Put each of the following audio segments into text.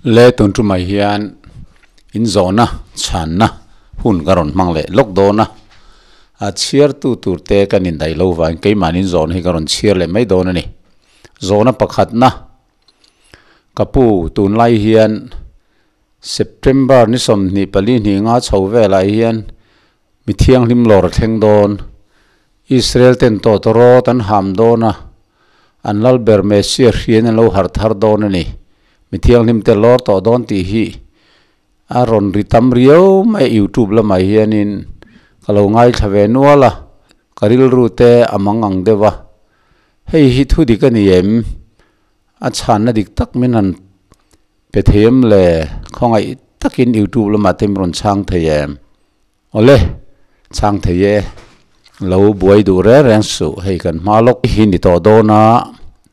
Le tun tumah hian in zawhna chhanna hun ka rawn hmang leh lawk dawn a, a chhiartu tur te kan indaih lo vangin keimahni in zawhna hi ka rawn chhiar leh mai dawn a ni. Zawhna pakhatna, Ka pu, tunlai hian September ni 24 hnih nga chho velah hian mi thianghlim lawr a thleng dawn. Israel ten tawt rawt an ham dawn a, an lal ber Messiah hriain an lo harh thar dawn a ni. Mi thianghlim te lawr tawh dawn tih hi a rawn ri tam riau mai a, YouTube lamah hianin ka lo ngaithla ve nual a, ka rilru te a mang ang deuh a. Hei hi thu dik a ni em? A chhanna dik tak min han pe thei em le? Khawngaih takin YouTube lamah te min rawn chhang thei em? Awle, chhang thei e, lo buai duh reng reng suh, hei kan hma lawk hi ni tawh dawn a,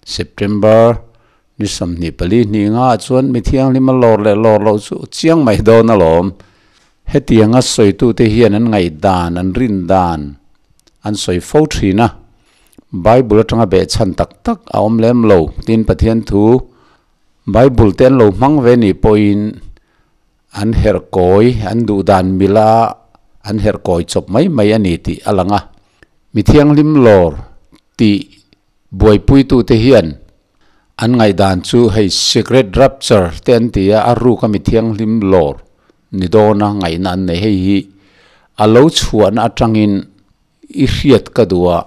September ni 24 hnih nga ah chuan mi thianghlim a lawr leh lawr loh chu chiang mai dawn alawm. Hetianga sawitute hian an ngaihdan, an rin dan an sawi fo thin a, Bible atanga behchhan tak tak a awm lem lo, tin Pathian thu Bible te an lo hmang ve nih pawhin An herh kawi, an duh dan mila an herh kawi chawp mai mai a ni tih a lang a. Mi thianghlim lawr tih buaipuitute hian an ngaihdan chu hei secret rapture te an ti a, a ruk a mi thianghlim lawr ni dawna ngaihna an nei. Hei hi a lo chhuahna atangin i hriat ka duh a.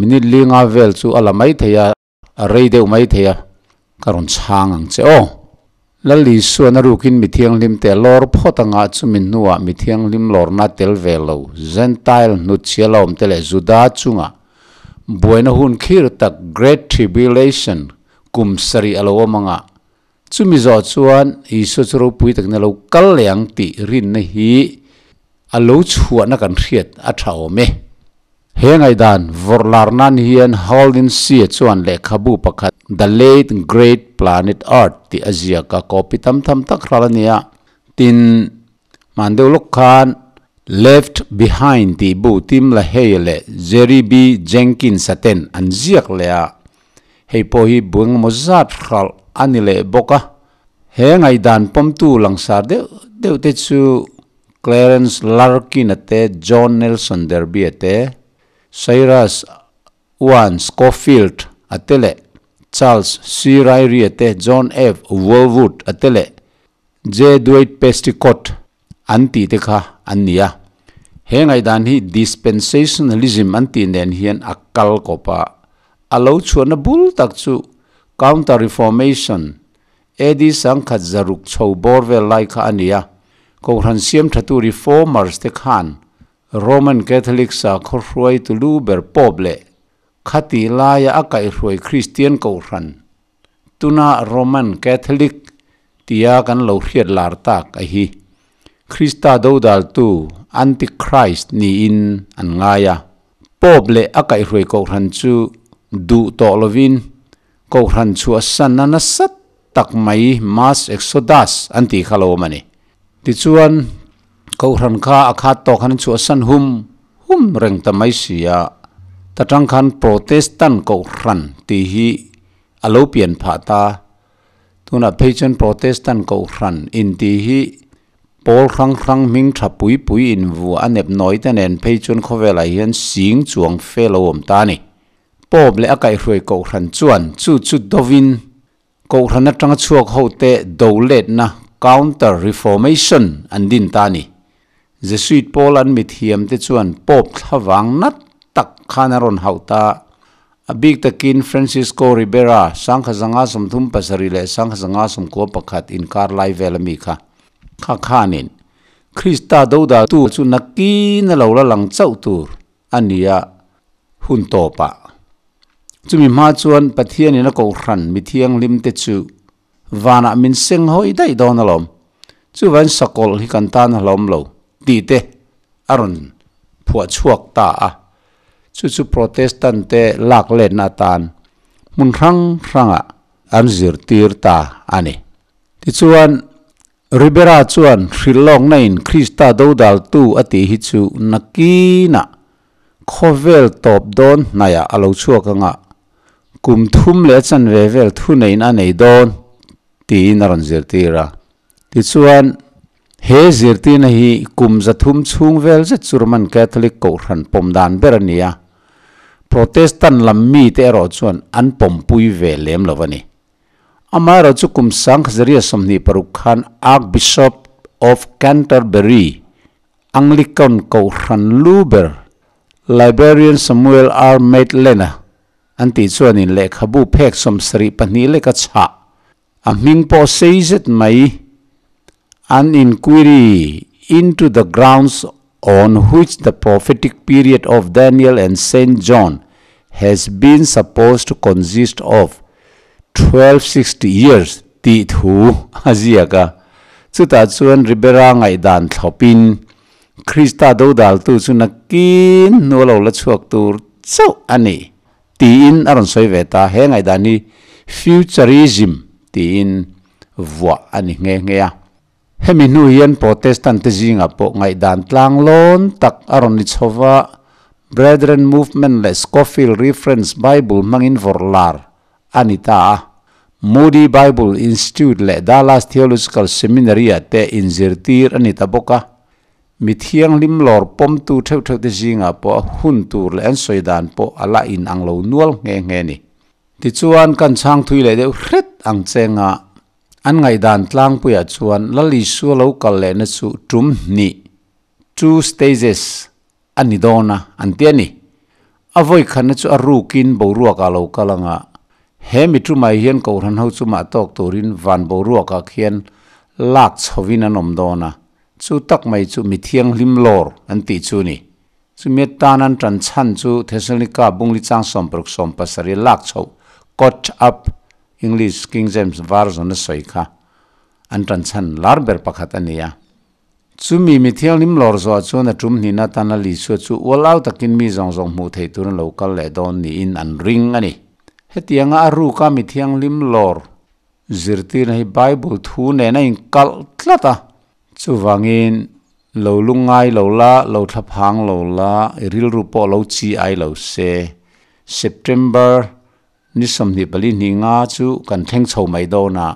Minute li nga vel chu a la mai thei a. A rei deuh mai thei a, ka rawn chhang ang che aw. Lal Isuan a rukin mi thianghlim te lawr phawt anga chumi hnuah mi thianghlim lawrna tel ve lo Gentile hnutchhia la awm te leh Juda chunga buaina hun khir tak Great Tribulation kum sarih a lo awm anga chumi zawh chuan Isua chu ropui takin a lo kal leh ang tih rinna hi a lo chhuahna kan hriat a tha awm e. He ngaihdan vawrh lar nan hian Haldin Sia chuan lehkhabu pakhat The Late Great Planet Earth tih a ziak a, copy tam tham tak hral a ni a. Tin, hman deuh lawk khan Left Behind tih bu Tim LaHaye leh Jerry B. Jenkins a ten an ziak leh a, hei pawh hi bu engemaw zat hralh a ni leh bawk a. He ngaihdan pawmtu langsar deuh deuh te chu Clarence Larkin-a te, John Nelson Derby-a te, Cyrus I Scofield-a te leh Charles C. Ryrie-a te, John F. Woolwood-a te leh J. Dwight Pesticott an tih te kha an ni a. He ngaihdan hi Dispensationalism an tih nen hian a kal kawp a, a lo chhuahna bul tak chu Counter-Reformation AD 1600 chho bawr vel lai kha a ni a, Kohhran siamthatu Reformers te khan Roman Catholic sakhaw hruaitu lu ber Pope leh khati laia a kaihhruai Kristian Kohhran, tuna Roman Catholic tia kan lo hriat lar tak a hi, Krista dodaltu, Antichrist, niin an ngai a. Pope leh a kaihhruai Kohhran chu duh tawh lovin Kohhran chhuahsan a nasa tak mai Mass Exodus an tih kha lo awm a ni. Tichuan, Kohhran kha a khat tawk khan an chhuahsan hum hum reng ta mai si a, ta tang khan Protestant Kohhran tih hi a lo pian phah ta. Tunah phei chuan Protestant Kohhran intih hi pawl hrang hrang hming tha pui pui invuah a nep nawi te nen phei chuan khawvelah hian sing chuang fe lo awm ta a ni. Pope leh a kaihhruai Kohhran chuan chu chu dovin Kohhran atanga chhuak hote do letna, Counter Reformation, an din ta a ni. Jesuit pawl an mithiamte chuan Pope thlavang nat tak khan a rawn hauh ta. A bik takin Francisco Ribera, 1937 leh 1991 inkar lai vel ami kha kha khanin Krista dodaltu chu nakin a lo la lang chauh tur a ni a, hun tawpah. Chumi hma chuan Pathianin a kohhran mi thianghlim te chu vanah min seng hawi daih dawn alawm. Chuvain sakawlh hi kan tan a hlawm lo tih te a rawn phuah chhuak ta a. Chu chu Protestant te lak letna atan hmun hrang hrangah an zirtir ta a ni. Tichuan Ribera chuan hrilhlawkna in Krista dodaltu a tih hi chu nakinah khawvel tawp dawn hnaiah a lo chhuak anga, kum thum leh a chanve vel thuneihna a nei dawn. tiin a rawn zirtir a. Tichuan, he zirtirna hi kum 300 chhung vel zet chu Roman Catholic Kohhran pawm dan ber a ni a, Protestant lam mite erawh chuan an pawmpui ve lem lo a ni. Amaherawhchu kum 1926 khan Archbishop of Canterbury, Anglican Kohhran lu ber Librarian Samuel R. Maitland-a an tih chuanin lehkhabu phek 72 leka chhah a hming pawh sei zet mai An Inquiry into the Grounds on Which the Prophetic Period of Daniel and Saint John Has Been Supposed to Consist of 1260 Years tih thu a ziak a. Chutah chuan Ribera ngaihdan thlawpin Krista dodaltu chu nakin hnu a lo la chhuak tur chauh a ni tiin a rawn sawi ve ta. He ngaihdan hi Futurism tiin vuah a ni nghe nghe a. Hemi hnu hian Protestant te zingah pawh ngaihdan tlang lawn tak a rawn ni chho va, Brethren Movement leh Scofield Reference Bible hmangin vawrh lar a ni ta a. Moody Bible Institute leh Dallas Theological Seminary-ah te inzirtir a ni ta bawk a. Mi thianghlim lawr pawmtu theuh theuh te zingah pawh a hun tur leh an sawi dan pawh a la inang lo nual nghe nghe a ni. Tichuan, kan chhang thui leh deuh hret ang chenga an ngaihdan tlangpuiah chuan Lal Isua lo kal lehna chu tum hnih, two stages, a ni dawn a, an ti a ni. A vawi khatna chu a rukin boruakah lo kal ang a, he mi tumah hian Kohhran ho chumah tawk turin van boruakah khian lak chhovin an awm dawn a, chu tak mai chu mi thianghlim lawr an tih chu a ni. Chumi atan an ṭan chhan chu Thessalonika bungli chang 60 70 lak chhoh, caught up, English King James Version a sawi kha an ṭan chhan lar ber pakhat a ni a. Chumi mi thianghlim lawr zawhah chuan a ṭum hnihna atan a Lisua chu ual au takin mi zawng zawng hmuh theih turin lo kal leh dawn niin an ring a ni. Hetianga a ruka mi thianghlim lawr zirtirna hi Bible thu nen a inkalh tlat a, Chuvangin, lo lungngai lo la, lo thlaphang lo la, i rilru pawh lo chi ai lo se. September ni 24 hnih nga chu kan thleng chho mai dawn a,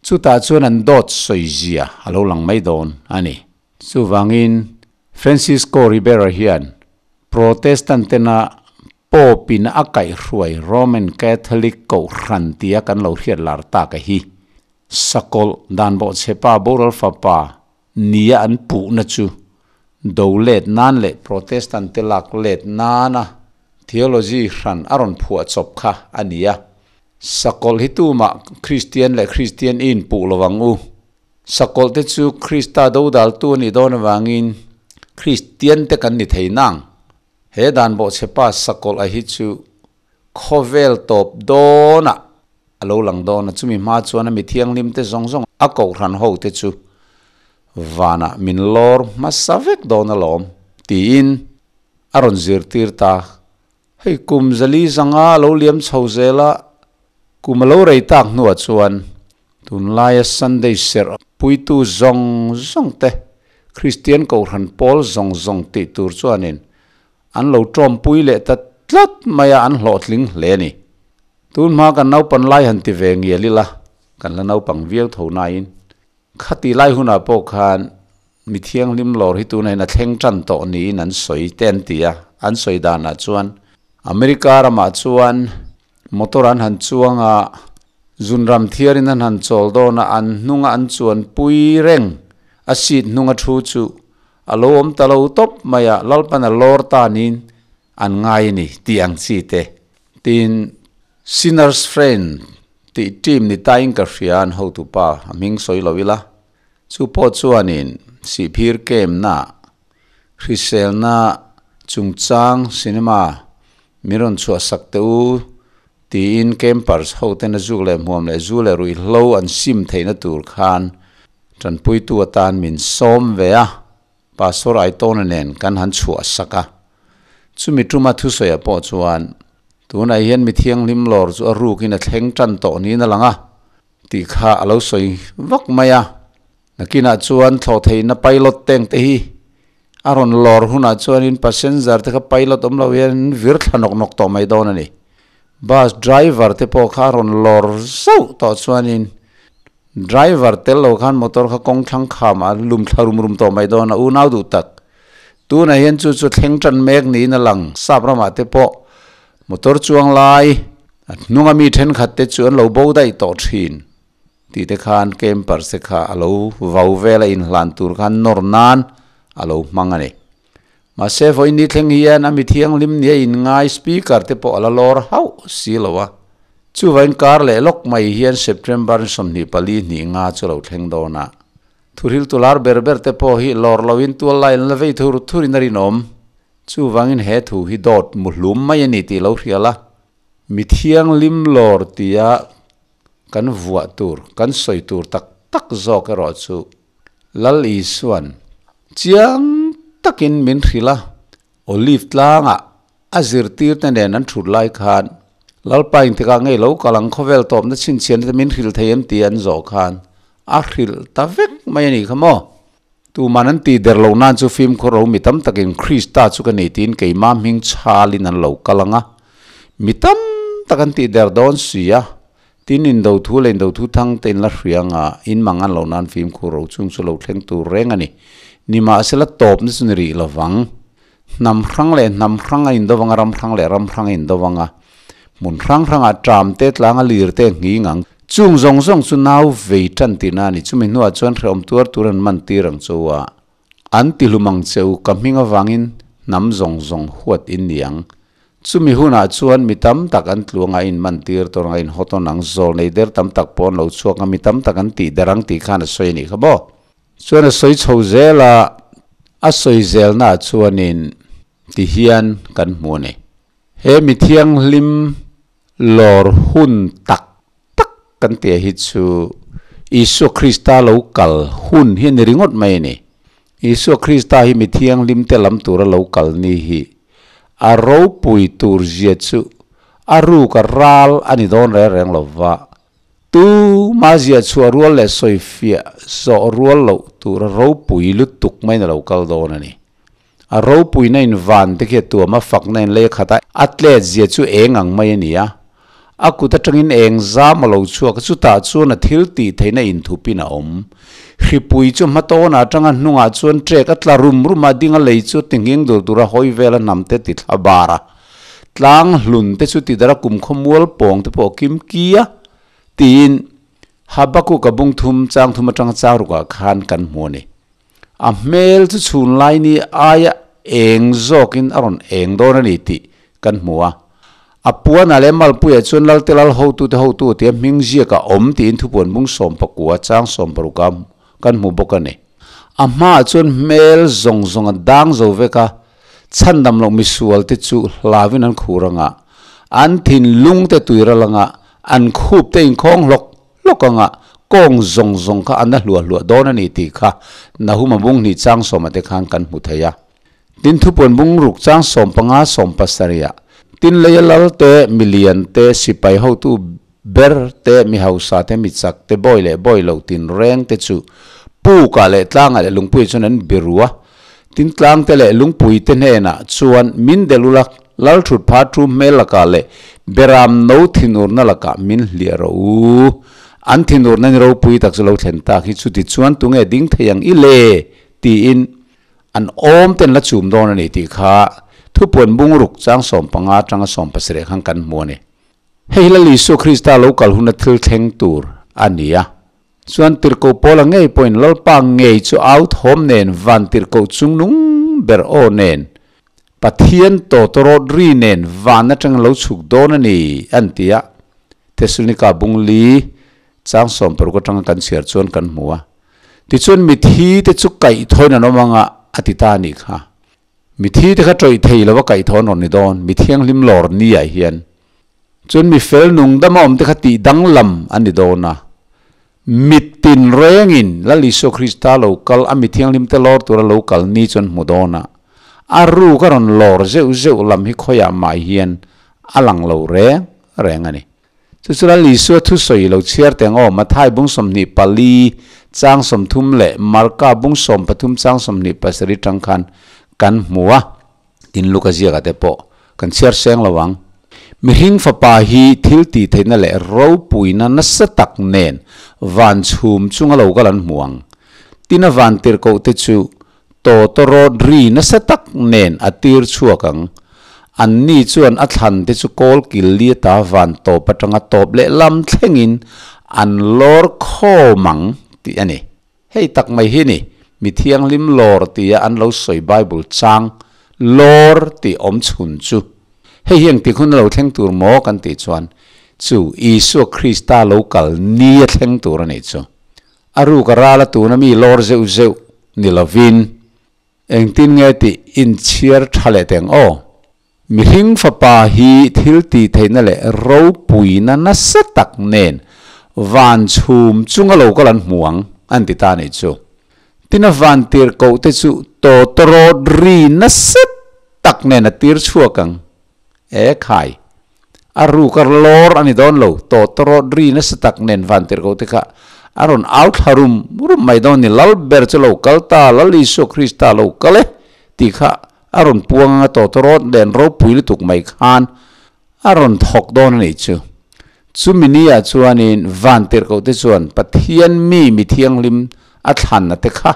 chutah chuan an dawt sawi zia a lo lang mai dawn a ni. Chuvangin, Francisco Ribera hian Protestant tena Pope in a kaihhruai Roman Catholic Kohhran tia kan lo hriat lar tak a hi. Sakawlh dan bawhchhepa boral fapa nia an puhna chu do let nan leh Protestant te lak let nana theology hran a rawn phuah chawp kha a ni a. Sakawlh hi tumah Kristian leh Kristian i inpuh lo ang u. Sakawlh te chu Krista dodaltu a nih dawn avangin Kristian te kan ni thei nang. He dan bawhchhepa sakawlh a hi chu Khawvel tawp dawnah a lo lang dawn a, chumi hma chuan a mi thianghlimte zawng zawng a kohhran hote chu vanah min lawr hmasa vek dawn alawm tiin a rawn zirtir ta. Hei kum zali zanga a lo liam chho zel a, kum a lo rei tak hnuah chuan tunlaia Sunday serh puitu zawng zawng te, Kristian kohhran pawl zawng zawng tih tur chuanin An lo tawmpui leh ta tlat mai a, an hlawhtling hle a ni. Tun hma kan naupan lai han ti ve ngial ila, kan la naupang viau tho nain, khati lai hunah pawh khan mi thianghlim lawr hi tunah hian a thleng tan tawh niin an sawi te an ti a, an sawi danah chuan America ramah chuan motor an han chuang a, zunram thiarin an han chawl dawn a, an hnunga an chuanpui reng a seat hnunga thu chu A lo awm ta lo tawp mai a, Lalpan a lawr ta niin an ngai a ni tih ang chi te. Tin, Sinner's Friend tih team ni tain ka hria an hotupa a hming sawi lo ila, chu pawh chuanin Sihphir camp-na hriselna chungchang cinema min rawn chhuahsak teh u tiin campers hoten a zuk leh hmuam leh zu leh ruihhlo an sim theihna tur khan Tanpuitu atan min sawm ve a, Pastor Aitawna nen kan han chhuah sak a. Chumi tuma thusawiah pawh chuan, Tunah hian mi thianghlim lawr chu a rukin a thleng tan tawh niin a lang a, tih kha a lo sawi vak mai a. Nakinah chuan thlawhtheihna pilot tank te hi a rawn lawr hunah chuanin passenger te kha pilot awm lo hian an vir thla nawk nawk tawh mai dawn a ni. Bus driver te pawh kha a rawn lawr zauh tawh chuanin. Driver tel lo khan motor kha kawng thlang kham a lum thla rum rum tawh mai dawn a, unau duh tak. Tunah hian chu chu thleng tan mek niin a lang, sap ramah te pawh motor chuang lai a hnunga mi thenkhat te chu an lo bo daih tawh thin tih te khan camper se kha a lo vau vel a inhlan tur khan nawr nan a lo hmang a ni. Mahse vawiin ni thleng hian a mi thianghlim nia inngai speaker te pawh a la lawr hauh si lo a, chuvain kar leh lawk mai hian September 24 hnih nga chu a lo thleng dawn a. Thuhril tular ber ber te pawh hi lawr loin tual lai an la vei thur thurin a rinawm. Chuvangin he thu hi dawt muhlum mai a ni tih lo hrial a, mi thianghlim lawr tia kan vuah tur, kan sawi tur tak tak zawk erawh chu Lal Isua'n chiang takin min hrilh a, Olive tlangah a zirtirte nen an thut lai khan Lalpa engtikah ngei lo kal ang khawvel tawpna chhinchhiahna te min hrilh thei em tih an zawh khan a hrilh ta vek mai a nih kha maw? Tuman an tih der lo nan chu fimkhur ro mi tam takin Krista chu ka ni tiin keimah hming chhalin an lo kal ang a, mi tam tak an tih der dawn si a, tin indo thu leh indo thu thang te in la hria ang a, in mang an lo nan fimkhur ro chung chu lo thleng tur reng a ni. Nimahsela tawpna chu ni rih lovang. Hnam hrang leh hnam hrang a indo vang a, ram hrang leh ram hrang a indo vang a, hmun hrang hrangah ṭam te, tlang a lir te nghing ang. Chung zawng zawng chu nau vei ṭan tihna a ni. Chumi hnuah chuan hrehawm tuar tur an man tir ang che u a, an ti hlum ang che u, ka hming avangin hnam zawng zawng huat in ni ang. Chumi hunah chuan mi tam tak an tluang a, in man tir tawn ang a, in haw tawn ang, zawl nei der tam tak pawh an lo chhuak ang a, mi tam tak an tih der ang tih khan a sawi a nih kha maw? Chuan a sawi chho zel a, a sawi zelnaah chuanin ti hian kan hmu a ni. He mi thianghlim lawr hun tak tak kan tih hi chu Isua Krista lo kal hun hi a ni ringawt mai a ni. Isua Krista hi mi thianghlim te lam tura lo kal ni hi a ropui tur zia chu a ruk a ral a ni dawn reng reng lo va. Tu mah ziah chhuah rual leh sawi fiah zawh rual loh tura ropui lutuk maiin a lo kal dawn a ni. A ropuina in van te khi a tuam a, fakna in lei a khat a, a tlet zia chu eng ang mai a ni a. A kut atangin eng zam a lo chhuak a, chutah chuan a thil tih theihna inthupin a awm. Hripui chu hmatawnah atanga hnungah chuan trek a tla rum rum a, ding a lei chu ti nghing dur dur a, hawi vel a hnam te ti thla bar a. Tlang hlun te chu tidara kum khawmual pawng te pawh kim ki a, tiin Habakkuk a bung thum chang thum atanga chang rukah khan kan hmu a ni. A hmel chu chhun lai ni aia eng zawkin a rawn eng dawn a ni tih kan hmu a. A puanah leh malpuiah chuan Lalte Lal hotute hotu tia hming ziak a awm tiin thupuan bung 19 chang 60 a kan hmu bawk a ni. A hmaah chuan hmel zawng zawng a dang zo vek a, chhandam loh misual te chu hlauin an khur anga, an thinlung te tuiral anga, an khup te inkhawng hlawk hlawk anga, kawng zawng zawng kha an la hluah hluah dawn a ni tih kha Nahuma bung hnih chang sawma te khan kan hmu thei a. Tin thupuan bung ruk chang 15 17 ah tin leia lal te, milian te, sipai hotu Ber te, mi hausa te, mi chak te, bawi leh bawi lo tinreng te chu pukah leh tlangah leh lungpuiah chuan an biru a. Tin tlang te leh lungpui te hnenah chuan min delh ula, lal thut pha thu hmel lakah leh beram no thinurna lakah min hliah rawh u. An thinurna ni ropui tak chu lo thlen tak hi chuti chuan tunge ding thei ang i le? tiin an awm ten la chum dawn a ni tih kha thupuan bungruk chang 15 atanga 17 khan kan hmu a ni. Hei hi Lal Isua Krista lo kal huna thil thleng tur a ni a. Chuan tirhkoh Paula ngei pawhin Lalpa ngei chu au thawm nen van tirhkoh chungnung ber aw nen Pathian tawtawrawt ri nen van atanga lo chhuk dawn a ni an ti a. Thesalonika bung li chang 60 atanga kan chhiar chuan kan hmu a. Tichuan mithi te chu kaihthawin an awm anga a ti ta a nih kha. Mithi te kha tawih thei lo a kaihthawh an rawn ni dawn, mi thianghlim lawr ni ah hian. Chuan mi fel nung dama awm te kha tih danglam an ni dawn a. Mit tin rengin Lal Isua Krista lo kal a mi thianghlim te lawr tura lo kal ni chuan hmu dawn a. A ruk a rawn lawr zeuh zeuh lam hi khawiah mah hian a lang lo reng reng a ni. Chu chu Lal Isua thusawi lo chhiar teng aw, Mathai bung 24 chang 30 leh Marka bung 13 chang 27 tang khan kan hmu a, tin Luka ziakah te pawh kan chhiar seng lo ang. Mihring Fapa hi thil tih theihna leh ropuina nasa tak nen van chhum chunga lo kal an hmu ang. Tin a van tirhkohte chu tawtawrawt ri nasa tak nen a tir chhuak ang. Anni chuan a thlante chu kawl kil li ata van tawp atanga tawp leh lam thlengin an lawr khawm ang tih a ni. Hei tak mai hi ni, mi thianghlim lawr tia an lo sawi Bible chang lawr tih awm chhun chu. Hei hi engtik hun a lo thleng tur maw kan tih chuan chu Isua Krista lo kal ni a thleng tur a nih chu. A ruk a ral a tuna mi lawr zeuh zeuh ni lovin engtin nge tih inchhiar tha leh teng aw. Mihring Fapa hi thil tihtheihna leh ropuina nasa tak nen van chhum chunga lo kal an hmu ang, an ti ta a nih chu. Tin a van tirhkohte chu tawtawrawt ri nasa tak nen a tir chhuak ang. E khai! A ruk a lawr a ni dawn lo, tawtawrawt ri nasa tak nen van tirhkohte kha a rawn au thla rum rum mai dawn ni. Lal ber chu lo kal ta, Lal Isua Krista lo kal e tih kha A rawn puang anga tawtawrawt len ropui lutuk mai khan a rawn thawk dawn a nih chu. Chumi ni ah chuanin van tirhkohte chuan Pathian mi mi thianghlim a thlanna te kha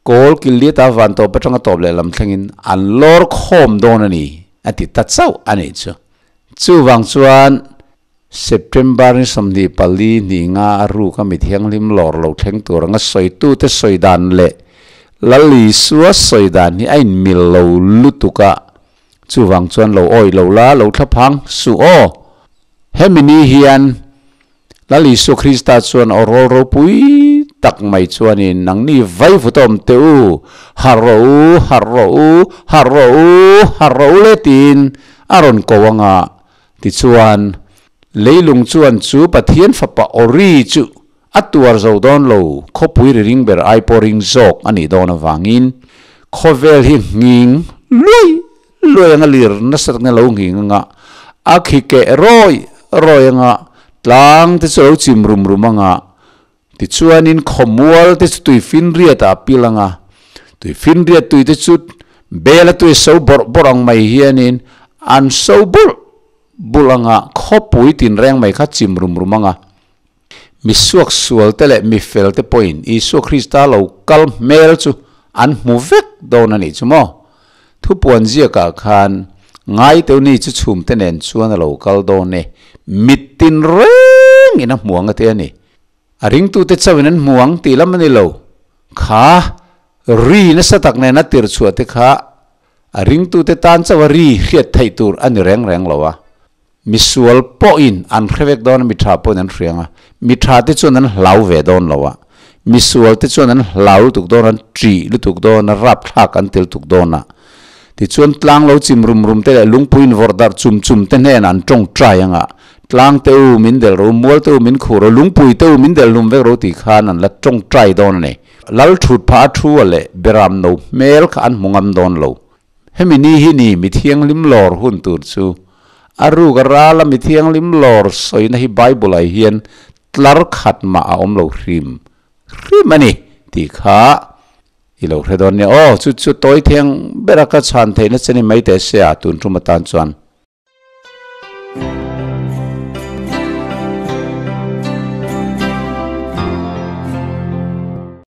kawl kil liata van tawp atanga tawp leh lam thlengin an lawr khawm dawn a ni a ti ta chauh a nih chu. Chuvang chuan September ni 24 hnih nga a ruk a mithianghlim lawr lo thleng tur anga sawitute sawi dan leh Lal Isua sawi dan hi a inmil lo lutuk a, chuvang chuan lo awih lo la, lo thlaphang suh aw. Hemi ni hian Lal Isua Krista chuan aw rawl ropui tak mai chuanin nangni vai vutawm teh u, harh rawh u, harh rawh u, harh rawh u, harh rawh u le tiin a rawn ko anga Tichuan, leilung chuan chu Pathian Fapa awri chu a tuar zo dawn lo, khawpui ri ring ber ai pawh ring zawk a nih dawn avangin khawvel hi nghing luai luai anga lir nasa takin a lo nghing anga, a khi keh rawi rawi anga, tlang te chu a lo chim rum rum anga, tichuanin khawmual te chu tui finriat ah a pil anga, tui finriat tui te chu bel a tui so bawrh bawrh ang mai hianin an so bulh bulh anga, khawpui tinreng mai kha chim rum rum anga. Mi suaksual te leh mi fel te pawhin Isua Krista lo kal hmel chu an hmu vek dawn a nih chu maw? Thupuan ziakah khan Ngaiteuni chu chhumte nen chuan a lo kal dawn e, mit tinreng in a hmu ang a ti a ni. A ringtute chauhin an hmu ang tih lam a ni lo. Kha ri nasa tak nena tir chhuah te kha a ringtute tan chauha ri hriat theih tur a ni reng reng lo a. Misual pawhin an hre vek dawn a, mi tha pawhin an hria ang a, mi tha te chuan an hlau ve dawn lo a, misual te chuan an hlau lutuk dawn a, an ṭih lutuk dawn a, rapthlak an ti lutuk dawn a. Tichuan tlang lo chim rum rum te leh lungpui invawrh darh chum chum te hnenah an tawngtai ang a, Tlang te u min delh ro, mual te u min khuh ro, lungpui te u min delh hlum vek ro tih khan an la tawngtai dawn a ni. Lal thut phah a thu a leh beram no hmel kha an hmu ngam dawn lo. Hemi ni hi ni mi thianghlim lawr hun tur chu a ruk a ral a mi thianghlim lawr sawina hi Bible ah hian tlar khat mah a awm lo hrim hrim a ni tih kha i lo hre dawn nia. Aw chu chu tawi thiang bera ka chhan theihna che ni mai teh se a tun tum atan chuan.